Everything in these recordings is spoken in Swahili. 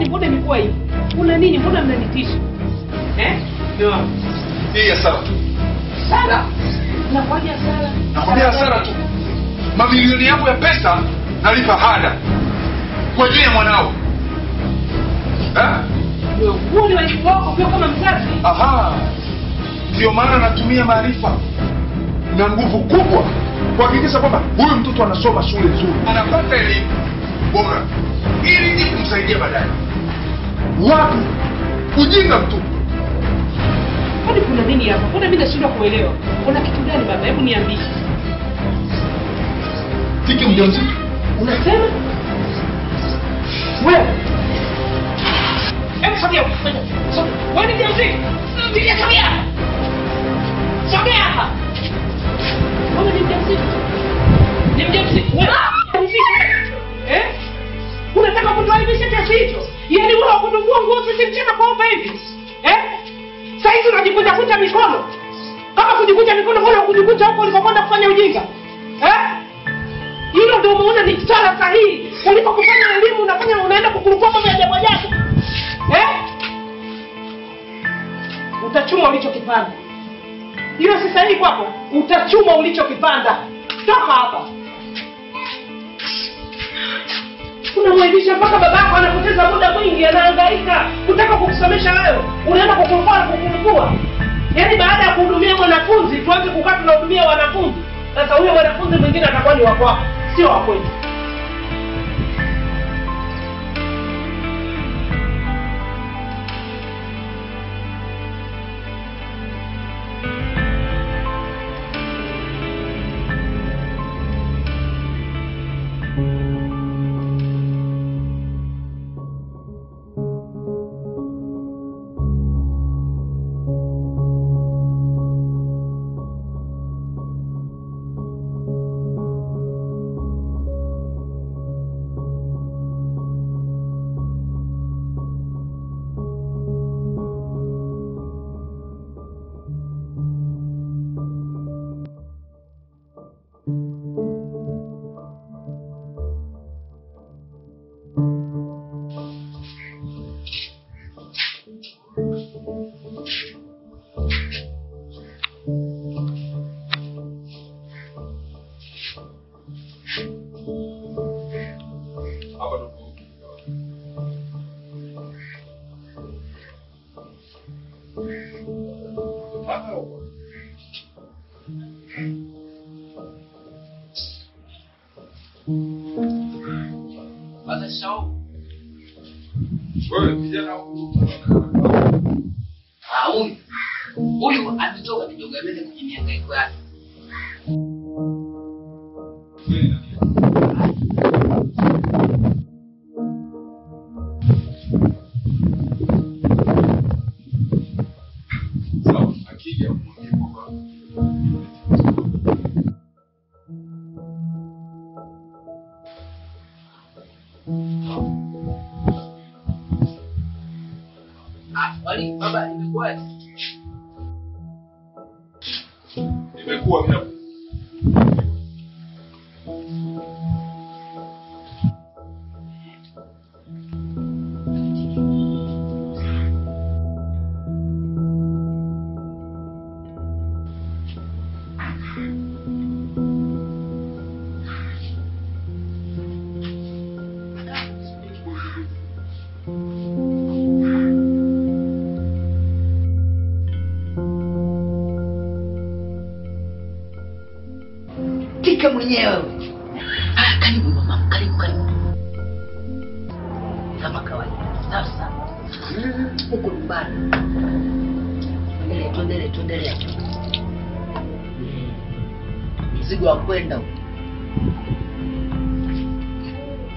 Mbona imekuwa hivi? Kuna nini? Mbona mnanitisha? Eh? Ndio. Hii hasara tu. Sara? Nakwambia hasara. Nakwambia hasara tu. Mamilioni yangu ya pesa nalipa ada kwa ajili ya mwanao. Eh? Ndio, huo ni wajibu wako pia kama mzazi. Aha. Ndio maana natumia maarifa na nguvu kubwa kuhakikisha kwamba huyu mtoto anasoma shule nzuri, anapata elimu bora ili nije kumsaidia baadaye. Wapi? Ujinga mtupu. Kwani kuna nini hapa? Mbona mimi nashindwa kuelewa? Kuna kitu gani baba? Hebu niambie. Tiki mjamzito. Unasema? Wewe. Hebu sogea. Sogea. Wewe ni mjamzito? Sogea, sogea. Sogea hapa. Wewe ni mjamzito? Ni mjamzito. Wewe mjamzito. Eh? Unataka kutuaibisha kiasi hicho? Yaani wewe hakutuvua nguo sisi mchana kwa hivi? Eh? Sasa hizi unajikunja kunja mikono. Kama kujikunja mikono mbona kujikunja huko ulikokwenda kufanya ujinga? Eh? Hilo ndio umeona ni swala sahihi. Kuliko kufanya elimu unafanya unaenda kukurukua mambo ya ajabu ajabu. Eh? Utachuma ulichokipanda. Hilo si sahihi kwako. Utachuma ulichokipanda. Toka hapa. Unamwaibisha mpaka babako anapoteza muda mwingi, anahangaika kutaka kukusomesha wewe. Unaenda kukurukua na kukurukua. Yaani baada ya kuhudumia mwanafunzi tuanze kukaa tunahudumia wanafunzi. Sasa huyo mwanafunzi mwingine atakuwa ni wa kwako, sio wa kwetu. Huyu ametoka kidogo ameenda kwenye mihangaiko yake. Sawa, akija mwambie kwamba Wali baba, imekuwaje? Nimekuwa mimi. Tika mwenyewe. Ah, karibu mama, karibu karibu. Kama kawaida. Sasa huko nyumbani. Endelea, tuendelee, tuendelee. Mzigo wa kwenda huko.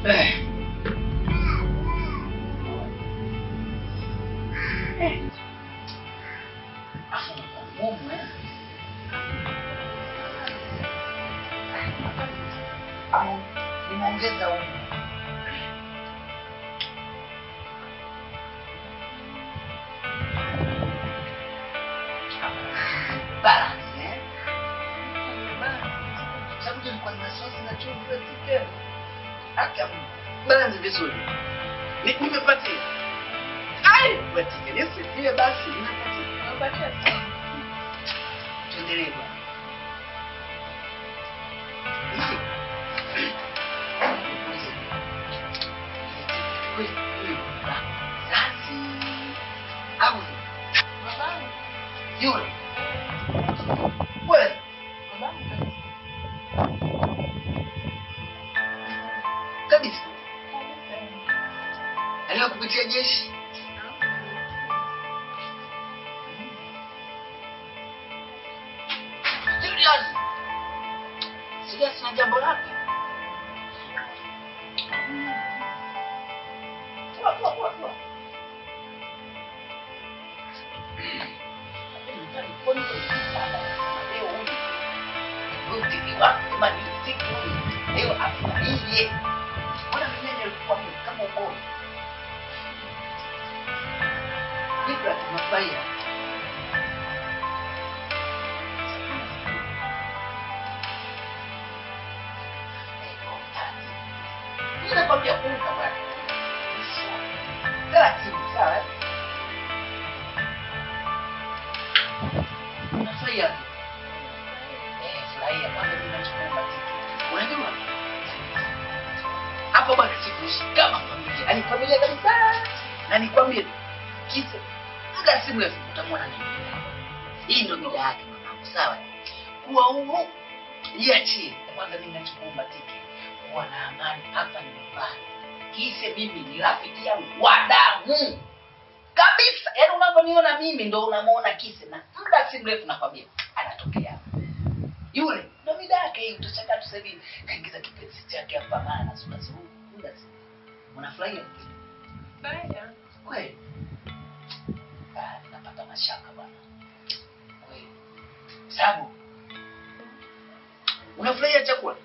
Eh. Eh. Afu ngumu eh. Nimeongeza unga. Balance, eh? Sababu nilikuwa na sosi na chumvi tike. Aka balance vizuri. Nimepatia. Ai, wewe Tike, nisifie basi. Unapatia sana. Tuendelee bwana. Hivi. Kweli, kweli, mzazi au Babangu. yule? Kweli? Babangu kabisa. Kabisa. Kabisa. Aliwahi kupitia jeshi? Serious. Serious na jambo lake. Poa, poa, poa, poa. Leo huyu. Huyu tiki wangu, jamani, tiki huyu. Leo afurahie. Mbona mnyanya alikuwa mimi kama ukoo? Vipi tunafurahia? Mimi nakwambia kuka bwana. Taratibu, sawa? eh? Unafurahia? Eh, furahia kwanza mimi nachokuomba tiki. Unajua? Hapo bwana sikuishi kama familia. Yaani familia kabisa. Na nikwambie Kise muda si mrefu utamwona nini. Hii ndio mida yake mamangu, sawa? Kuwa huru, jiachie. Kwanza mimi ninachokuomba Tike, kuwa na amani hapa nyumbani. Kise mimi ni rafiki yangu wa damu kabisa. Yaani unavyoniona mimi ndo unamuona Kise, na muda si mrefu nakwambia anatokea. Yule ndo mida yake hii, utashangaa tu sasa hivi kaingiza kipenzi chake hapa maana sura sura. Muda si. Unafurahia Furahia. kweli? Ah, ninapata mashaka bwana. Kweli. Sabu. Unafurahia chakula?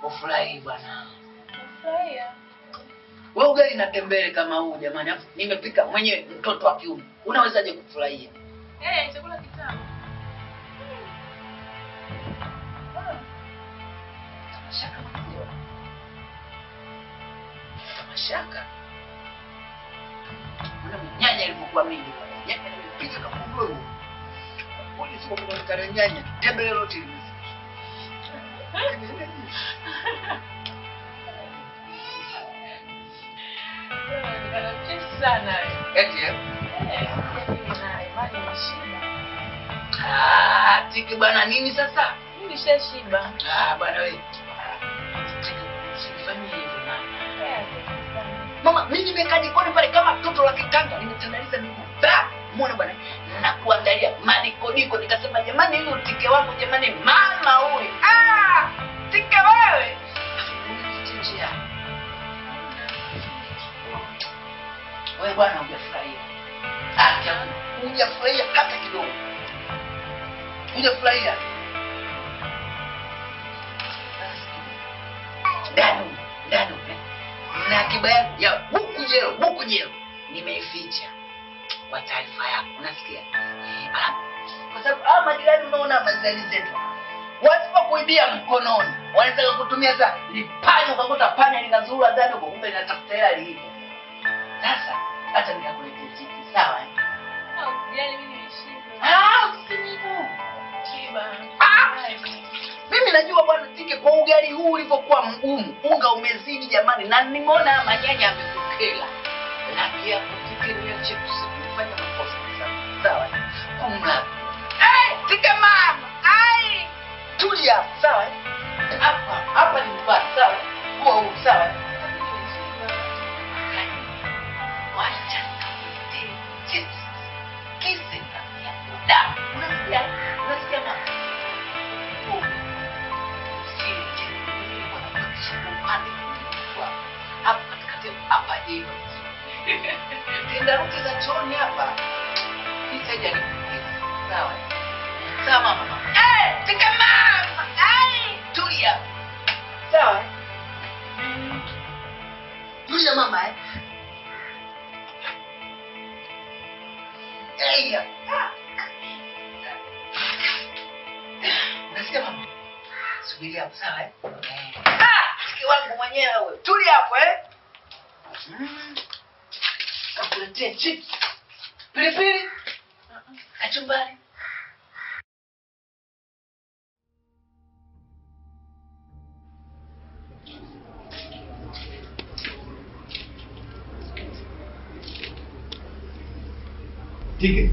Ufurahi bwana. Nafurahia. Wewe ugali na tembele kama huu jamani, afu nimepika mwenyewe mtoto wa kiume. Unawezaje kufurahia? Eh, chakula kitamu. Mashaka mwenyewe. Mashaka. Mbona nyanya ilivyokuwa mingi bwana. Nyanya nimepika kama mdogo. Kwani sio kuonekana nyanya, tembele lote limefika. Unaonekana mcheshi sana wewe. Eti eh? Eh, mimi na imani nimeshiba. Ah, Tiki bwana nini sasa? Mimi nishashiba. Ah, bwana wewe. Tiki, usifanyie hivyo mama. Eh, asante sana. Mama, mimi nimekaa jikoni pale kama mtoto wa kitanga, nimetandaliza miguu. Ba, muone bwana, na kuangalia madikodiko nikasema jamani huyu Tike wangu jamani mama huyu. Ah, Tike wewe. Unajichinjia. Wewe bwana hujafurahia. Acha hujafurahia hata kidogo. Hujafurahia. Ndani, ndani. Na akiba yangu ya buku jelo nimeificha kwa taarifa yako, unasikia? Kwa sababu hawa majirani, unaona majirani zetu wasipokuibia mkononi wanaweza kukutumia za lipanya, ukakuta panya linazurura ndani huko, kumbe linatafuta hela liibe. Sasa hata nikakuletea chiki, sawa? eh? Ah, usijali mimi nimeshiba. Ah, usiseme hivyo. Shiba. Ah! Mimi najua bwana Tike, kwa ugali huu ulivyokuwa mgumu, unga umezidi jamani, na nimeona manyanya amekukela. Laki yako Tike, niache kufanya makosa sana. Sawa? Kumla. Eh, Tike mama. Ai! Tulia, sawa? Hapa, hapa ni mbaya, sawa? Kuwa huu, sawa? Nimeshiba. Wacha nikakuletee chips. Kise na da. Unasikia? Unasikia mama? Hapo katikati hapa jiva. Tenda ruti za chooni hapa. Nisaje alikupiga. Sawa. Sawa mama. Eh, Tike mama. Ai, tulia. Sawa. Tulia mama eh. Eya. Unasikia mama? Subiri hapo sawa eh? Ah, Tike wangu mwenyewe wewe. Tulia hapo eh. Kakuletea Nikuletee chips, pilipili, kachumbari. Tike.